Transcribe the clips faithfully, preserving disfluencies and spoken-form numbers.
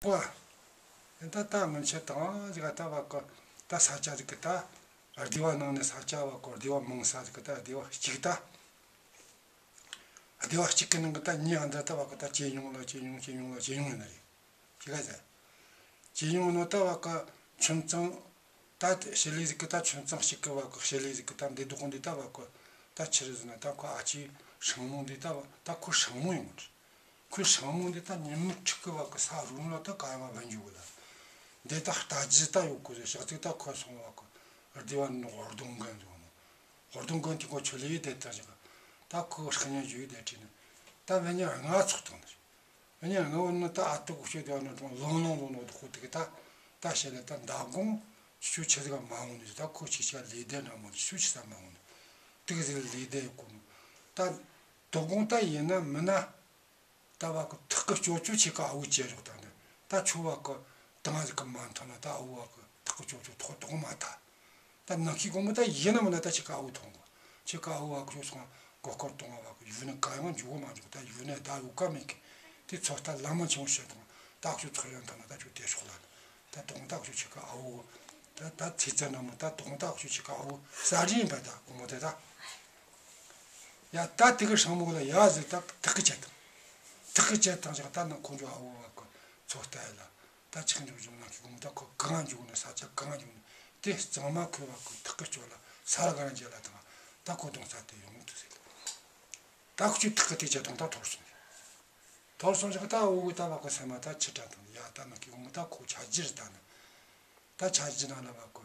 བ། ད་ད་སྔོན་ཆད་དང་ཟིག་ག་ད་བ་ཀོ་ད་ས་ཆ་ཟིག་གི་ད་སྡེ་བ་ནང་ནས་ས་ཆ་བ་ཀོ་སྡེ་བ་མང་ས་ཟིག་གི་ད་སྡེ་བ་གཅིག་ད། སྡེ་བ་གཅིག་གི་ནང་གི་ད་མྱི་ཨ་འདྲ་ད་བ་ཀོ་ད་ཇེ་ཉུང་ལ་ཇེ་ཉུང་ཇེ་ཉུང་ལ་ཇེ་ཉུང་ཡིན་ནི་རེད། ཅི་ག་ཟེར། ཇེ་ཉུང་ནོ་ད་བ་ཀོ་ཁྱིམ་ཚང་ད་ཞི་ལི་ཟིག་གི་ད་ཁྱིམ་ཚང་གཅིག་གི་བ་ཀོ་ཞི་ལི་ཟིག་གི་ད་འདི་དུ་ཁོང་འདི་ད་བ་ཀོ་ད་ཆི་རེད་ཟེར་ན་ད་ཁོ་ཨ་ཅེ་སྲིང་མོ་འདི་ད་བ་ད་ཁོ་སྲིང་མོ་ཡིན་མོ་རེད། ཁོའི་སྲིང་མོ་འདི་ད་ཉིན་མོ་འཁྲིག་གི་བ་ཀོ་ས་རུབ་ནོ་ད་ག་ཡ་མ་བུད་འཇུག་གི་ལ། འདི་ད་ལྟ་རྒྱུ་ད་ཡོད་གོ་ཟེར་ཞག་ཅིག་ད་ཁོ་སོང་བ་ཀོ་སྡེ་བ་ནོ་ཧོར་གདོང་དགོན་འདུག་ནོ། ཧོར་གདོང་དགོན་དེ་ཁོ་ཆུ་ལི་ཡི་དེ་ད་ཞག་ད་ཁོ་སྲིང་ཉན་ཞུ་ཡི་དེ་ཁྲིད་ནི་ད་བེ་ཉི་ལྔ་ཚོགས་དང་ནི། བེ་ཉི་ལྔ་བོ་ནི་ད་ཨ་ཏི་གོ་ཤོད་དེ་བ་ནོ་ཀྲུང་ལོང་ལོང་ལོང་ནོ་དུ་ཁོ་དེ་གི་ད་ད་ཞེ་ལ་ད་མདང་དགོང་ཆུ་ཆེ་ཟིག་མ་འོང་ནི་ད་ཁོ་ཆི་ཆ་ལི་དེ་ན་མོ་ཆུ་ཆི་ས་མ་འོང་ནི་དེ་གི་ཟིག་ལི་དེ་ཡོད་གོ་ནོ། ད་དོ་དགོང་ད་ཡིན་ན་མིན་ན། ད་བ་ཀོ་ཐག་གི་ཅོ་ཅོ་ཆེ་ཀ་ཨ་བོ་ཅེ་རོགས་དང་ནི་ད་ཆུ་བ་ཀོ་དང་ཟིག་གི་མ་མཐོང་ན་ད་ཨ་བོ་བ་ཀོ་ཐག་གི་ཅོ་ཅོ་ཐོག་དོག་མ་ཐ། ད་ནང་ཁའི་སྒོ་མོ་ད་ཡིན་ན་མིན་ན་ད་ཆེ་ཀ་ཨ་བོ་མཐོང་གོ། ཆེ་ཀ་ཨ་བོ་བ་ཀོ་ཆུ་སོང་མགོ་སྐོར་གཏོང་བ་བ་ཀོ་ཡུལ་ནི་ག་ཡང་འཇུག་གོ་མ་འཇུག་ད་ཡུལ་ནི་ད་ཡོད་ཀ་མེད་གི། དེ་ཚོ་ད་ལ་མ་ཆུང་བཤད་དང་ད་ཆུ་ཚོ་ཡང་ཐ་ན་ད་ཆུ་དེ་ཤོག་ལ་ད་དོང་ད་ཆུ་ཆེ་ཀ་ཨ་བོ་ད་ད་ཚེ་ཚ་ན་མོ་ད་དོང་ད་ཆུ་ཆེ་ཀ་ཨ་བོ་ས་རིན་པ་ད་སྒོ་མོ་དེ་ད། ཡ་ད་དེ་གི་སྲིང་མོ་ལ་ཡ་ཟེར་ད་ཐག་གི་བཅད་དང་། ཐག་གི་བཅད་དང་ཞག་ད་ནི་ཁོང་ཚོ་ཨ་བོ་བ་ཀོ་ཚོ་ལྟ་ཡ་ལ་ད་ཆག་འཇུག་འཇུག་ན་ཁི་གུམ་ད་ཁོ་གང་འཇུག་ནི་ས་ཆ་གང་འཇུག་ནི་དེ་གཙང་མ་ཁོས་བ་ཀོ་ཐག་གི་ཅོ་ལ་ས་ར་ག་ར་འཇལ་ལ་དང་ད་ཁོ་གདོང་ས་དེ་ཡོང་དུ་ཟེར། ད་ཁོ་ཆུ་ཐག་གི་དེ་བཅད་དང་ད་ཐོར་སོང་། ཐོར་སོང་ཞག་ད་ཨ་བོ་གི་ད་བ་ཀོ་སེམས་མ་ད་ཆི་དྲན་དང་ཡ་ད་ནི་ཁི་གུམ་ད་ཁོ་ཆ་རྒྱུ་རེད་ད་ནི། ད་ཆ་རྒྱུ་ན་ལ་བ་ཀོ་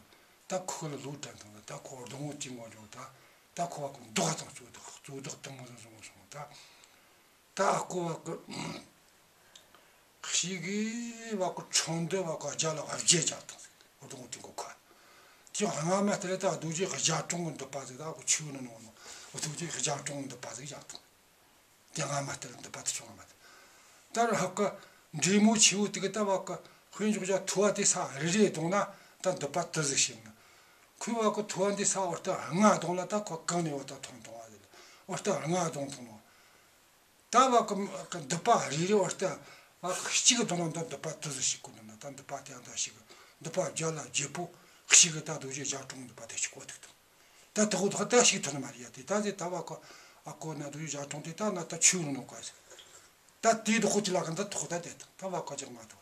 ད་ཁོ་ལ་ལོ་དྲན་དང་ད་ཁོ་སྡོང་བོ་དེ་ངོ་འཇོག་ད་ད་ཁོ་བ་ཀོ་མདོག་དང་གཙོ་བདག་གཙོ་བདག་དང་མོ་བཟང་བཟང་སོང་ད། ད་ཨ་ཁོ་བ་ཀོ་ཤི་གི་བ་ཀོ་ཆུང་དུ་བ་ཀོ་རྒྱ་ལ་བ་རྒྱ་རྒྱག་དང་སྡོང་བོ་དེ་ངོ་ཁ། དེ་སྔ་མ་དེ་ལ་ད་རྡོ་རྗེ་རྒྱ་གྲོང་གི་འདུག་པ་ཟིག་ད་ཁོ་ཆུ་ནང་ནོ་རྡོ་རྗེ་རྒྱ་གྲོང་གི་འདུག་པ་ཟིག་རྒྱག་དང་། དེ་སྔ་མ་ལྟར་འདི་པ་དེ་བྱུང་བ་མ་རེད། ད་ར་ཧ་ཀ་འབྲས་མོ་ཆེ་བོ་དེ་གི་ད་བ་ཀ་དཔེ་འཇོག་བྱ་ཐུ་བ་དེ་ས་རེ་རེ་གཏོང་ན་ད་འདི་པ་དེ་ཟིག་ཤེས་ན། ཁོས་བ་ཀ་ཐུ་བ་འདི་ས་བར་ད་ལྔ་གཏོང་ལ་ད་ཁོ་གང་ནས་བར་ད་ཐོང་ཐོང་བ་རེད། བར་ད་ལྔ་གཏོང་ཐོང་ནོ། ད་བ་ཀ་འདི་པ་རེ་རེ་བར་ད་བ་ཀ་གཅིག་གཏོང་ན་ད་འདི་པ་དེ་ཟིག་ཤེས་གོ་ནི་ན། ད་འདི་པ་དེ་ཡང་ད་ཤེས་གི། འདི་པ་བརྒྱ་ལ་བརྒྱད་པོ་ཤེས་གི། ད་རྡོ་རྗེ་རྒྱ་གྲོང་འདི་པ་དེ་ཤེས་གོ་ཐུག་ཐུག་ད་དེ་ཧོ་ད་ཤིག་ཐོན་མ་རེད་ཡ། དེ་ད་ཟེ་ད་བ་ཀོ་ཨ་ཀོ་ན་དུ་ཡུ་ཇ་གྲོང་དེ་ད་ན་ད་ཆུ་རུང་ནོ་ཀ་ཟེ། ད་དེ་དུ་ཧོ་ཅི་ལ་ག་ད་ཐོག་ད་དེ་ད་བ་ཀོ་ཅག་མ་ཐོག་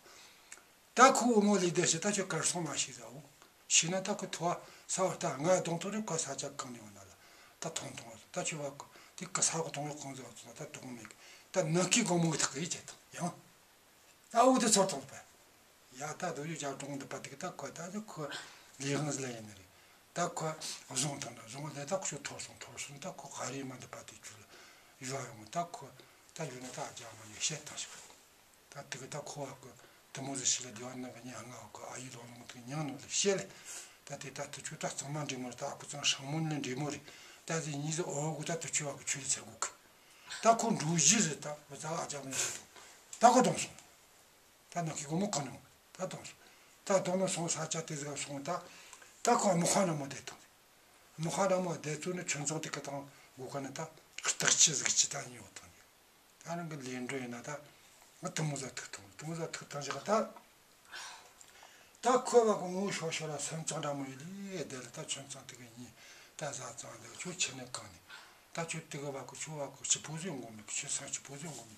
ད་ཁོ་འོ་མོ་ལི་དེ་ཤེ་ད་ཆུ་གར་སོང་མ་ཤེས་ཟ་འོ། ཤེས་ན་ད་ཁོ་ཐོ་ས་བ་ད་ང་དོང་ཐོ་རེ་ཀོ་ས་ཆ་གང་ནས་འོ་ན་ལ་ད་ཐོང་ཐོང་ད་ཆུ་བ་ཀོ་དེ་ཀ་ས་གོ་ཐོང་ཡོ་ཁོང་ཟ་ད་དོང་མེད་ད་ནག་གི་གོ་མོ་གི་ཐག་གི་ཡི་ཅེ་ད་ཡང་། ད་འུ་དེ་ཚོར་ཐོང་པས། ཡ་ད་དུ་ཡུ་ཇ་གྲོང་འདི་པ་དེ་གི་ད་ཁོ་ད་ཁོ་ལས་དབང་ཟིག་ལ་ཡིན་ནི་རེད། ད་ཁོ་བཟུང་ཐོང་ན་བཟུང་ལས་ད་ཁོ་ཐོར་སོང་ཐོར་སོང་ད་ཁོ་ག་རེ་མ་འདི་པ་དེ་ཁྱུ་ལ་ཡོ་ཡོང་ད་ཁོ་ད་ཡུ་ན་ད་རྒྱ་མ་ནས་བཤད་ཐང་ཞིག་ད་དེ་གི་ད་ཁོ་བ་ཁོ་དུ་མོ་ཟིག་ཤི་ལ་དེ་བ་ན་གི་ཉ་ང་བ་ཁོ་ཨ་ཡུ་ལོ་ལོང་དུ་ཉང་ནོ་ལ་བཤད་ལས། ད་དེ་ད་དུ་ཆུ་ད་གཙང་མ་འདྲེ་མོ་རེད། ད་ཁོ་གཙང་སྲང་མོ་ནི་འདྲེ་མོ་རེད། ད་དེ་གཉིས་ཟིག་འོ་གུ་ད་དུ་ཆུ་བ་ཁོ་ཆུ་ལ་ཚར་གུ་ཁི། ད་ཁོ་འགྲོ་གཞི་ཟེར་ད་བུ་ཚ་བ་ཨ་ཅག་མ་ཡིན་ད་ཁོ་གཏོང་སོང་། ད་ནང་གི་སྒོ་མོ་གང་ནས་ད་གཏོང་སོང་། ད་གཏོང་ན་སོང་ས་ཆ་དེ་ཟིག་སོང་ད། ད་ཁོ་མི་ཁ་ན་མོ་བསྡད་བཏང་། མི་ཁ་ན་མོ་བསྡད་ཚུལ་ནི་ཁྱོད་ཚང་དེ་གི་དང་སྒོ་ཁ་ནས་ད་རྟགས་ཅི་ཟིག་ཅི་ད་ཉོ་བཏང་ནས། ད་རང་གི་ལས་འགྲོ་ཡིན་ན་ད་ང་དུ་མོ་ཟ་ཐུག་ཐུག་དུ་མོ་ཟ་ཐུག་ཐང་ཞིག་ད། ད་ཁོ་བ་གི་ངོ་ཤོ་ཤོ་ལ་སེམས་ཅན་འདྲ་མོ་ཡི་ལི་དེ་ལ་ད་ཁྱོད་ཚང་དེ་གི་ཉིན་ད་ཟ་ཚང་དེ་ཁྱོད་ཆེ་ནས་གང་ནས་ད་ཁྱོད་དེ་གི་བ་གི་ཁྱོད་བ་གི་ཆི་པོ་ཟིག་ཡོང་གོ་མེད་གི། ཁྱོད་སང་ཆི་པོ་ཟིག་ཡོང་གོ་མེད།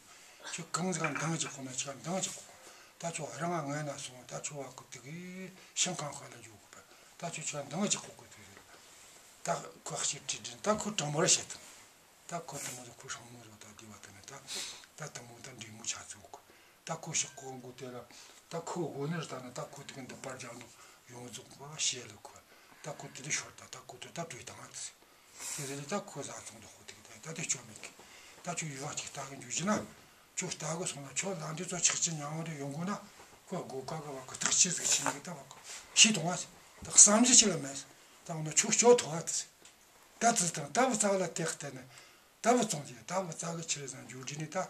ཁྱོད་གང་ཟིག་ག་འདང་ཅིག་གོ་ན་ཆ་འདང་ཅིག་གོ། ད་ཁྱོད་རང་ང་ང་ན་སོང་ད་ཁྱོད་བ་གི་དེ་གི་ཤིང་ཁང་ཁ་ལ་འཇུག་གོ་པ། ད་ཁྱོད་ཆ་འདང་ཅིག་གོ་གོ་དེ་རེད། ད་ཁོ་ཤི་ཁྲི་དྲིན་ད་ཁོ་དྲང་མོ་ར་བཤད་ཐུབ། ད་ཁོ་དུ་མོ་ཟིག་ཁོ་སྲང་མོ་ཟིག་ད་དེ་བ་དེ་ནས་ད་ད་དུ་མོ་ད་འདྲེ་མོ་ཆ་ཚུགས་གོ། ད་ཁོ་ཤི་ཁོ་མགོ་དེ་ལ་ད་ཁོ་སྒོ་ནས་ད་ནི་ད་ཁོ་དེ་གི་འདི་པར་རྒྱག་ནོ་ཡོངས་རྫོགས་པ་ཤེས་ལ་ཁོ། ད་ཁོ་དེ་ལས་ཤོར་ད་ད་ཁོ་དེ་ད་བྲོས་བཏང་ང་དེ་ཟེར། དེ་ཟེར་ད་ཁོ་ཟ་ཚོང་དུ་ཁོ་དེ་གི་ད་ད་དེ་ཅོ་མེད་གི། ད་ཁྱོད་ཡུལ་བ་ཅིག་ལྟ་གི་འཇུ་ཅི་ན། ཁྱོད་ལྟ་གི་སོང་ན་ཁྱོད་ལ་འདི་ཚོ་ཆག་ཅི་ཉང་བ་རེ་ཡོང་གོ་ན་ཁོ་སྒོ་ཀ་གི་བ་ཁོ་ཐག་ཆི་ཟིག་ཆི་ནི་གི་ད་བ་ཁོ་ཤི་དོང་བ་ཟེར། ད་བསམ་གཞི་ཆི་ལ་མེད་ཟེར། ད་འོ་ན་ཁྱོད་སྐྱོ་ཐོ་བ་དེ་ཟེར། ད་ཙི་དང་ད་བུ་ཚ་ལ་དེ་བལྟས་ནས་ད་བུ་བཙོང་རྒྱུ་ད་བུ་ཚ་གི་ཆི་རེད་ཟེར་འཇུ་འདྲི་ནི་ད།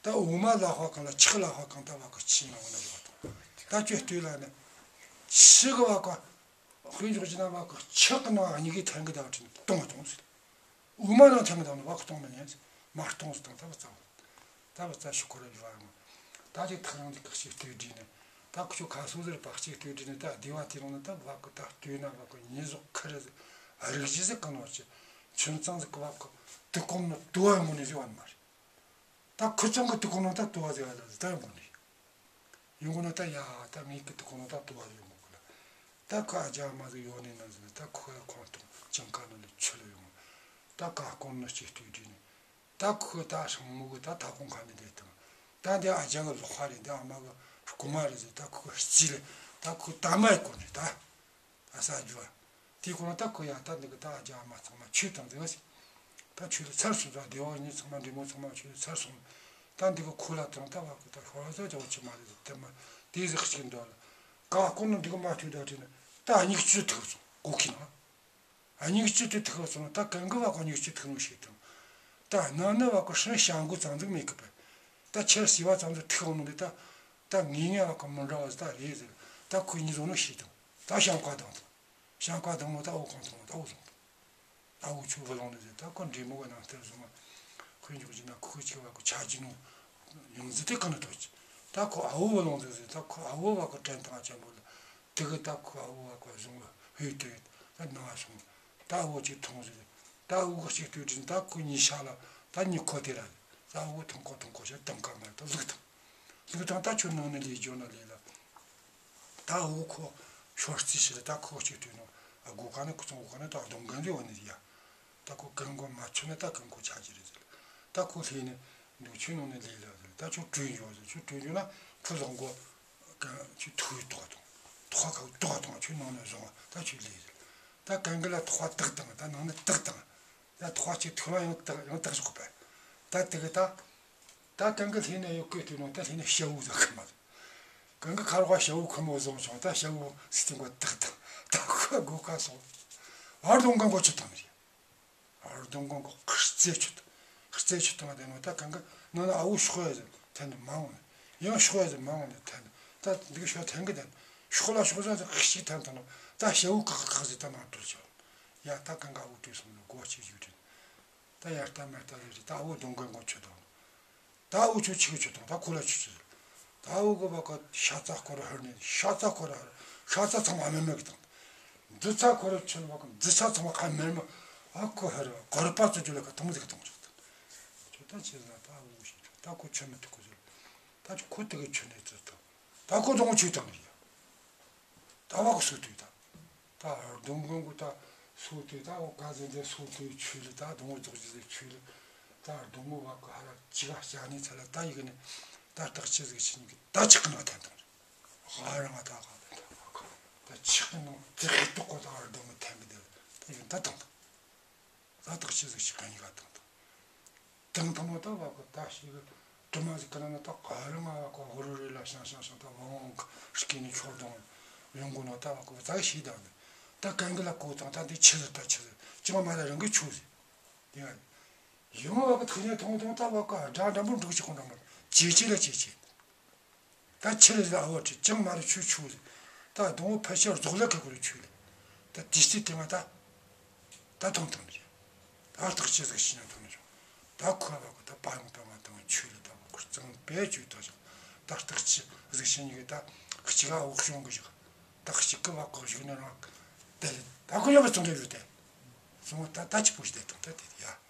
ད་འོ་མ་ལ་ཧོ་གང་ལ་ཆག་ལ་ཧོ་གང་ད་བ་གི་ཆི་ན་འོ་ན་བ་དང་ད་ཁྱོད་ལྟོས་ལ་ནི་ཆི་གི་བ་ག་དཔེ་འཇོག་ཅི་ན་བ་གི་ཆག་གི་ནང་གཉིས་ཀའི་ཐན་གི་ད་བ་ཁྲིད་ནི་གཏོང་གཏོང་ཟེར། འོ་མ་ནང་ཐན་གི་ད་ནི་བ་གི་གཏོང་མི་ཉན་ཟེར། མ་གཏོང་ཟེར་དང་ད་བུ་ཚ་བ་ད་བུ་ཚ་ཤི་ཁོ་ར་ཡུ་བ་ཡོང་ད་ཅིག་ཐག་རིང་ཟིག་གི་ཤི་ལྟོས་འདྲི་ནི། ད་ཁོ་ཆོ་ཁ་སོ་ཟེར་བག་གཅིག་ལྟོས་དྲི་ནི་ད་སྡེ་བ་དེ་རང་ནི་ད་བ་གི་ད་ལྟོས་ན་བ་གི་ཉིན་ཟོག་ཁ་རི་ཟིག་རིག་བྱེད་ཟིག་གི་ནོ་ཆི་ཆུན་ཚང་ཟིག་གི་བ་གི་དུ་ཀོང་ནི་དུ་བ་ཡོང་གོ་ནི་ཟིག་བ་ནི་མ་རེད། ད་ཁུ་ཚང་གི་དུ་ཀོང་ནི་ད་དུ་བ་ཟིག་ཨ་ད་ད་ཡོང་གོ་ནི་ཡོང་གོ་ནི་ད་ཡ་ད་ངེད་གི་དུ་ཀོང་ནི་ད་དུ་བ་ཟིག་ཡོང་གོ་གི་ལ། ད་ཁོ་ཨ་ཅག་མ་ཟིག་ཡོང་ནི་ན་ཟིག་ད་ཁོ་ཡ་ཁོང་དུ་ཅང་ཀ་ནི་ལི་ཆུ་ལ་ཡོང་། ད་ཀ་ཀོང་ནི་ཅི་ལྟོས་དྲི་ནི། ད་ཁོ་ད་སྲིང་མོ་གི་ད་ཐ་ཁོང་ཁ་ནས་བསྡད་དང་། ད་འདི་ཨ་ཅག་གི་ལོག་ཁ་རེད། འདི་ཨ་མ་གི་རྐུ་མ་རེད་ཟེར། ད་ཁོ་རྩིས་རེད། ད་ཁོ་ད་མ་ཡི་གོ་རེད། ད་ད་ས་རྒྱུ་བ་དེ་གོ་ན་ད་ཁོ་ཡ་ད་འདི་གི་ད་ཨ་ཅག་ཨ་མ་ཚང་མ་ཆོས་དང་ཟེར་བ་ཞིག་ད་ཆོས་ལ་ཚར་སོང་ཙང་སྡེ་བ་གཉིས་ཚང་མ་འདྲེ་མོ་ཚང་མ་ཆོས་ལ་ཚར་སོང་། ད་འདི་གི་ཁོ་ལ་དང་ད་བ་གི་ད་ཤོར་བ་ཟེར་ཅང་ཆི་མ་རེད་ཟེར། དེ་མ་དེ་ཟིག་ཅིག་འདུག་ལ། ཀ་ཀོང་ནི་འདི་གི་མ་ཐུག་ད་དྲིས་ན་ད་སྙིགས་ཆུ་ཐུག་སོང་གོ་ཁི་ན། སྙིགས་ཆུ་དེ་ཐུག་སོང་ན་ད་གན་གི་བ་གི་སྙིགས་ཆུ་ཐུག་ནོ་ཞིག་དང་། ད་ནང་ནི་བ་གི་སྲིན་བྱ་མགོ་ཙམ་ཟིག་མེད་གི་པས། ད་ཁྱེར་སི་བ་ཙམ་ཟིག་ཐུག་ནོ་འདི་ད། ད་ངེས་ངེས་བ་གི་མི་འདྲ་བ་ཟིག་ད་རེད་ཟེར། ད་ཁོས་གཉིས་བཟུང་ནོ་ཞིག་དང་། ད་ཞང་ཀ་དང་དང་། ཞང་ཀ་དང་ནོ་ད་འུ་གང་དང་ནོ་ད་འུ་བཟུང་དང་། ད་འུ་ཆོ་བུ་ལོང་ནི་ཟེར། ད་ཁོ་འདྲེ་མོ་གི་ནང་ཐེར་བཟུང་བ། ཁོས་འཇོག་རྒྱུ་ན་ཁོས་ཅིག་བ་གི་ཆ་རྒྱུ་ནོ། ཡོང་ཟི་དེ་ག་ནི་ཐོག་ཅི། ད་ཁོ་ཨ་བོ་བུ་ལོང་ཟིག་ཟེར། ད་ཁོ་ཨ་བོ་བ་གི་དྲན་དང་ཅན་པོ་ལ། དེ་གི་ད་ཁོ་ཨ་བོ་བ་གི་བཟུང་བ་ཧུད་དེ་ད་ནང་སོང་། ད་ཨ་བོ་ཅིག་མཐོང་ཟིག་ད་ཨ་བོ་གི་ཅིག་ལྟོས་དྲིས་ད་ཁོ་གཉིས་ཆ་ལ་ད་གཉིད་ཁོ་དེ་ར། ད་ཨ་བོ་མཐོང་ཁོ་མཐོང་ཁོ་ཤ་དང་ཀ་མ་ད་ལུག་དང་། ལུག་དང་ད་ཁྱོད་ནང་ནས་ལས་རྒྱུ་ན་ལས་ལ། ད་འུ་ཁོ་ཤོར་རྩིས་ཞིག་ལ་ད་ཁོ་གཅིག་ཐོན་ནོ། ཨ་སྒོ་ཁ་ནས་ཁོ་ཚོ་སྒོ་ཁ་ནས་ད་གདོང་གན་རེ་བ་ནི་ཡ། ད་ཁོ་གན་གོ་མ་ཆོད་ན་ད་གན་གོ་ཆ་རྒྱུ་རེད་ཟེར། ད་ཁོ་སླེབས་ནས་འདུག་ཁྱོད་ནང་ནས་ལས་ལ་ཟེར། ད་ཁྱོད་བྲོས་འགྱོ་ཟེར། ཁྱོད་བྲོས་འགྱོ་ན་ཁོ་ལོག་གོ་གན་ཁྱོད་ཐུག་ཡི་ཏོག་དང་། ཐོག་ཁ་ཏོག་དང་ཁྱོད་ནང་ནས་བཟུང་བ་ད་ཁྱོད་ལས་ཟེར། ད་གན་གི་ལ་ཐོག་ཁ་ཏག་དང་ད་ནང་ནས་ཏག་དང་། ད་ཐོག་ཁ་ཅིག་ཐུག་ན་ཡང་ཏག་ཡང་ཏག་ཞོག་པ། ད་དེ་གི་ད། ད་གན་གི་ལྷས་ནས་ཡོད་གི་དུས་ནང་ད་ལྷས་ནས་ཤ་བོ་ཟ་གི་མ་རེད། གན་གི་ཁ་རོག་ཤ་བོ་ཁོ་མོ་བཟུང་བྱུང་། ད་ཤ་བོ་སི་ཏིང་གོ་ཏག་ཏག་ད་ཁོ་སྒོ་ཁ་སོང་། ཨར་སྡོང་གན་གོ་ཆུ་བཏང་རེད། ཨར་སྡོང་གན་གོ་ཁིར་རྩེ་ཆུ་བཏང་། རྩེ་ཆུ་བཏང་དེ་ནང་ད་གན་གི་ནང་ན་ཨ་བོ་ཤོག་ཡ་ཟེར་ཐན་ནི་མ་འོང་ནི། ཡང་ཤོག་ཡ་ཟེར་མ་འོང་ནི་ཐན་ནི། ད་འདི་གི་ཤོག་ཐན་གི་ཐན་ཤོག་ལ་ཤོག་ཟ་ཟེར་ཁི་ཞིག་ཐན་ཐན་ནོ། ད་ཤ་བོ་ཀག་ཀག་ཟེར་ད་ནང་དྲུལ་ཆོག་ཡ་ད་གན་གི་ཨ་བོ་དྲུལ་སོང་ནི་སྒོ་ཕྱེ་བཅུག་དྲན། ད་ཡར་ལྟ་མར་ལྟ་ལས་རེད། ད་འུ་སྡོང་གན་གོ་ཆུ་དང་། ད་འུ་ཆོ་ཆི་གི་ཆུ་དང་། ད་ཁོ་ལ་ཆུ་ཆུ། ད་འུ་གི་བ་ག་ཤ་ཚ་ཁོ་ར་ཧར་ནས། ཤ་ཚ་ཁོ་ར་ཧར། ཤ་ཚ་ཚང་མ་མེར་མེར་གི་དང་། འདི་ཚ་ཁོ་ར་ཆུ་ལ་བ་ག་འདི་ཚ་ཚང་མ་ཁ་མེར་མེར། ཨ་ཁོ་ཧར་གོར་པ་ཚོ་ཆུ་ལ་ཁ་དུང་ཟིག་གི་དང་ཆུ་དང་། ཆུ་ད་ཆི་ཟ་ད་འུ་ཤི་ཆུ། ད་ཁོ་ཆུ་མི་ཐུག་གོ་ཟེར། ད་ཁོ་དེ་གི་ཆུ་ནས་ཚུར་དང་། ད་ཁོ་སྡོང་ཆུ་དང་ནི་ཡ། ད་བ་གི་སུ་དུས་ད། ད་སྡོང་གོང་གོ་ད་སུ་དུས་ད་འོ་ག་ཟེ་འདི་སུ་དུས་ཆུ་ལི་ད་སྡོང་བོ་རྫོགས་ཀྱི་ཟེ་ཆུ་ལི། ད་སྡོང་བོ་བ་གི་ཧ་ལ་ཅི་ག་ཅ་ནི་ཚ་ལ་ད་ཡི་གི་ནི་ད་སྟག་ཅི་ཟིག་ཆི་ནི་གི་ད་ཆག་གི་ནང་ཐན་དང་། ཧ་ར་ང་ད་ག་ད་ད་ཆག་གི་ནང་དེ་ཧི་ཏོག་གོ་ད་སྡོང་བོ་ཐན་གི་དེ་ད་ཡོན་ད་དང་དང་། ད་སྟག་ཅི་ཟིག་ཆི་ག་ནི་ག་དང་དང་། དང་ཐོག་མ་ད་བ་གི་ད་ཞིག་གི་དྲི་མ་ཟིག་གི་ན་ན་ད་ག་རི་ང་བ་གི་ཧོ་རུ་རི་ལ་ཤང་ཤང་ཤང་ད་བང་བང་གི་སྐེ་ནས་འཁྱོག་དང་ཡོང་གོ་ནོ་ད་བ་གི་བ་ད་ཞིག་དང་ནི་ད་གན་གི་ལ་གོ་དང་ད་འདི་ཆི་ཟིག་ད་ཆི་ཟིག་ཅི་མ་མ་ལ་རང་གི་ཆུ་ཟིག་དེ་ཡང་ཡོང་བ་གི་ཐུག་ནས་ཐོང་ཐོང་ད་བ་གི་དགྲ་འདྲ་མོ་འགྲོ་གི་ཅི་གོ་འདྲ་མོ་ཇེ་ཆེ་ལ་ཇེ་ཆེ། ད་ཆི་ལ་ཟེར་ཨ་བ་ཁྲི་ཅང་མ་རེད་ཆུ་ཆུ་ཟེར། ད་སྡོང་བོ་ཕལ་ཆེར་རྫོགས་ལ་ཁ་ཁོ་རེ་ཆུ་ལ། ད་དེ་སྟེ་དེ་མ་ད། ད་ཐོང་ཐོང་རེད། ད་སྟག་ཅི་ཟིག་ཤི་ན་ཐོང་ཆོག་ད་ཁོ་བ་གོ་ད་པ་ཡོང་པ་མ་ཐོང་ཆུ་ལ་ད་བ་ཁོ་གཙང་པས་ཆུ་ད་ཞག་ད་སྟག་ཅི་ཟིག་ཤི་ནི་གི་ད་གཅིག་ཨ་འོག་ཤོང་གི་ཞག་ད་གཅིག་གི་བ་གོ་ཞིག་ནི་རང་དེ་ལ་ད་ཁོ་ཡོད་པ་ཙང་རེ་ཡོད་དེ། སོང་ད་ད་ཅི་པོ་ཞིག་དེ་ཐོང་ད་དེ་ཡ།